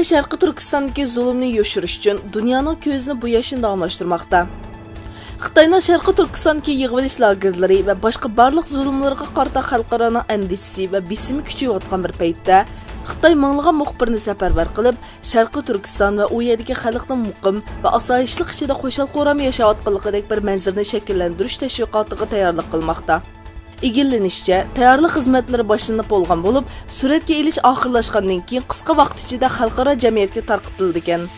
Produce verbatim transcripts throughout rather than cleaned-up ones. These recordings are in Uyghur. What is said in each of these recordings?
شەرقىي تۈركىستاندىكى زۇلۇمنى يوشۇرۇش ئۈچۈن دۇنيانىڭ كۆزىنى بوياشنى داۋاملاشتۇرماقتا. خىتاينىڭ شەرقىي تۈركىستاندىكى يىغىۋېلىش لاگېرلىرى ۋە باشقا بارلىق زۇلۇملىرىغا قارىتا خەلقئارانىڭ ئەندىشىسى ۋە بېسىمى كۈچىيىۋاتقان بىر پەيتتە، خىتاي مىڭلىغان مۇخبىرنى سەپەرۋەر قىلىپ، شەرقىي تۈركىستان ۋە ئۇ يەردىكى خەلقنىڭ مۇقىم ۋە ئاسايىشلىق ئىچىدە خۇشال-خۇرام ياشاۋاتقانلىقىدەك بىر مەنزىرىنى شەكىللەندۈرۈش تەشۋىقاتىغا تەييارلىق قىلماقتا. ئىگىلىنىشىچە، تەييارلىق خىزمەتلىرى باشلىنىپ بولغان بولۇپ، سۈرەتكە ئېلىش ئاخىرلاشقاندىن كېيىن، قىسقا ۋاقىت ئىچىدە خەلقئارا جەمئىيەتكە تارقىتىلىدىكەن.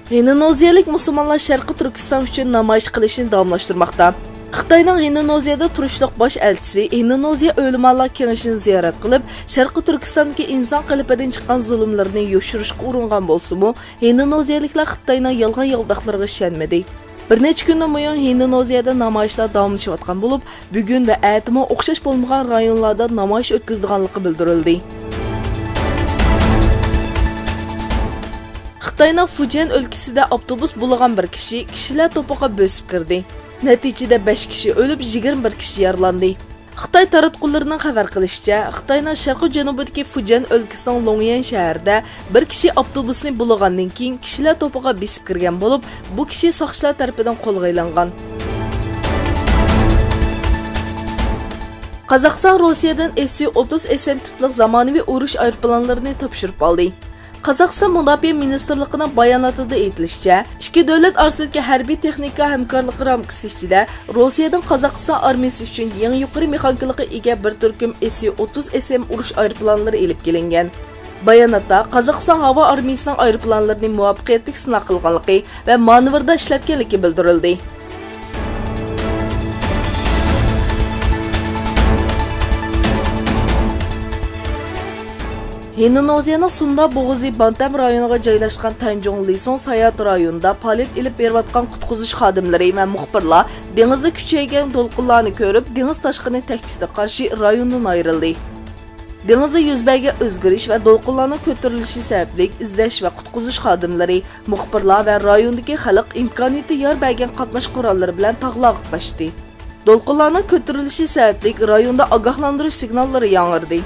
ھىندونېزىيەلىك مۇسۇلمانلار شەرقىي تۈركىستان ئۈچۈن نامايىش قىلىشنى داۋاملاشتۇرماقتا. خىتاينىڭ ھىندونېزىيەدە تۇرۇشلۇق باش ئەلچىسى ھىندونېزىيە ئۆلىمالار كېڭىشىنى زىيارەت قىلىپ، شەرقىي تۈركىستاندىكى ئىنسان قېلىپىدىن چىققان زۇلۇملىرىنى يوشۇرۇشقا ئۇرۇنغان بولسىمۇ، ھىندونېزىيەلىكلەر خىتاينىڭ يالغان-ياۋىداقلىرىغا ئىشەنمىدى. بىر نەچچە كۈندىن بۇيان ھىندونېزىيەدە نامايىشلار داۋاملىشىۋاتقان بولۇپ، بۈگۈن ۋە ئەتىمۇ ئوخشاش بولمىغان رايونلاردا نامايىش ئۆتكۈزىدىغانلىقى بىلدۈرۈلدى. خىتاينىڭ فۇجيەن ئۆلكىسىدە ئاپتوبۇس بۇلىغان بىر كىشى كىشىلەر توپىغا بۆسۈپ كىردى. نەتىجىدە بەش كىشى ئۆلۈپ، يىگىرمە بىر كىشى يارىلاندى. خىتاي تاراتقۇلىرىنىڭ خەۋەر قىلىشىچە، خىتاينىڭ شەرقىي جەنۇبىدىكى فۇجيەن ئۆلكىسىنىڭ لوڭيەن شەھىرىدە بىر كىشى ئاپتوبۇسنى بۇلىغاندىن كېيىن، كىشىلەر توپىغا بېسىپ كىرگەن بولۇپ، بۇ كىشى ساقچىلار تەرىپىدىن قولغا ئېلىنغان. قازاقىستان روسىيەدىن ئېس يۇ ئوتتۇز ئېس ئېم تىپلىق زامانىۋى ئۇرۇش ئايروپىلانلىرىنى تاپشۇرۇپ ئالدى. قازاقىستان مۇداپىئە مىنىستىرلىقىنىڭ باياناتىدا ئېيتىلىشىچە، ئىككى دۆلەت ئارىسىدىكى ھەربىي تېخنىكا ھەمكارلىقى رامكىسى ئىچىدە روسىيەدىن قازاقىستان ئارمىيىسى ئۈچۈن يېڭى يۇقىرى مېخانىكىلىققا ئىگە بىر تۈركۈم ئېس يۇ ئوتتۇز ئېس ئېم ئۇرۇش ئايروپىلانلىرى ئېلىپ كېلىنگەن. باياناتتا قازاقىستان ھاۋا ئارمىيىسىنىڭ ئايروپىلانلىرىنى مۇۋەپپەقىيەتلىك سىناق قىلغانلىقى ۋە مانېۋىردا ئىشلەتكەنلىكى بىلدۈرۈلدى. ھىندونېزىيەنىڭ سۇندا بوغۇزى بانتەم رايونىغا جايلاشقان تەنجۇڭ لىسۇڭ ساياھەت رايونىدا پائالىيەت ئېلىپ بېرىۋاتقان قۇتقۇزۇش خادىملىرى ۋە مۇخبىرلار دېڭىزدا كۈچەيگەن دولقۇنلارنى كۆرۈپ، دېڭىز تاشقىنى تەھدىتىگە قارشى رايوندىن ئايرىلدى. دېڭىزدا يۈز بەرگەن ئۆزگىرىش ۋە دولقۇنلارنىڭ كۆتۈرۈلۈشى سەۋەبلىك ئىزدەش ۋە قۇتقۇزۇش خادىملىرى، مۇخبىرلار ۋە رايوندىكى خەلق ئىمكانىيىتى يار بەرگەن قاتناش قوراللىرى بىلەن تاغلارغا قاچتى. دولقۇنلارنىڭ كۆتۈرۈلۈشى سەۋەبلىك رايوندا ئاگاھلاندۇرۇش سىگناللىرى ياڭرىدى.